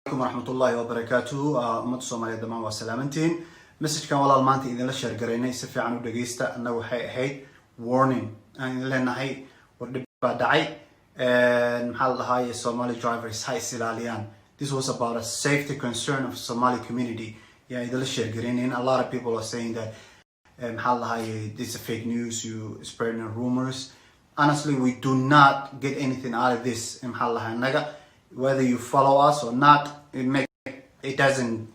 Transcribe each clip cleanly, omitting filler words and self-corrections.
Calaykum waraxmatullaahi wabarakaatuhu. Ummadda Soomaaliyeed dhammaan waa salaamantihiin. Messagekan, walaal, maanta idinla share garaynay, si fiican u dhageysta. Annaga waxay ahayd warning aan idin leenahay: war dhib baa dhacay, maxaa la dhahaaye, Somali drivers ha is ilaaliyaan. This was about a safety concern of Somali community yaa idinla share garaynayn. A lot of people are saying that, maxaa la dhahaaye, this is fake news, you spreading rumors. Honestly, we do not get anything out of this. Maxaa la dhahaa, annaga, whether you follow us or not, it doesn't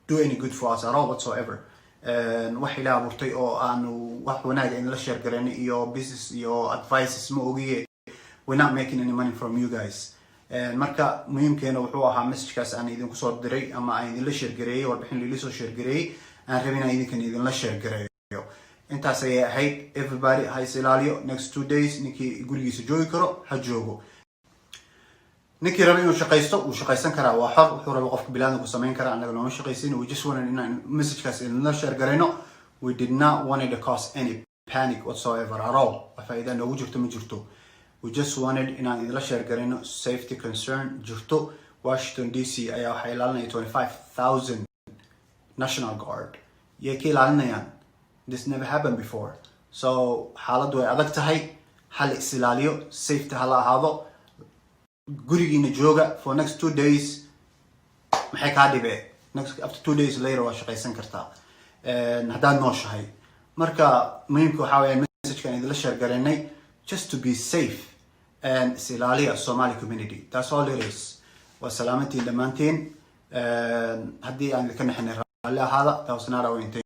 do any good for us at all whatsoever. Wax Ilaah abuurtay oo aanu wax wanaaga in la share garaynay iyo business iyo advices ma ogiye, we're not making any money from you guys. Marka muhiimkeena wuxuu ahaa messagekaas aan idinku soo diray ama aan idinla share gareeyey, warbixin laila soo share gareeyey, aan rabin inaan idinkan idinla share gareeyo. Intaas ayay ahayd. Everybody ha is ilaaliyo next 2 days. Ninkii gurigiisa joogi karo ha joogo. Ninkii raba inuu shaqaysto wuu shaqaysan karaa, waa xor. Wuxuu raba qofka bilaadanku samayn karaa. Annaga nooma shaqaysin. We just wanted inaan messagekaas idinla share garayno. We did not want it to cause any panic whatsoever at all. Wax faa'iida noogu jirto ma jirto. We just wanted inaan idinla share garayno safety concern jirto. Washington DC ayaa waxaa ilaalinaya 25,000 National Guard. Yay ka ilaalinayaan? This never happened before, so xaaladdu way adag tahay. Ha la is ilaaliyo, safety ha la ahaado, gurigiina jooga for next 2 days. Maxay kaa dhibee? Next after 2 days later waa shaqaysan kartaa haddaad nooshahay. Marka muhiimka waxaa weya messagekan idinla share garaynay, just to be safe and is ilaaliya, Somali community. That's all it is. Waa salaamantiin dhammaantiin. Haddii aan idinka naxinay, raalli ahaada. That was not our intention.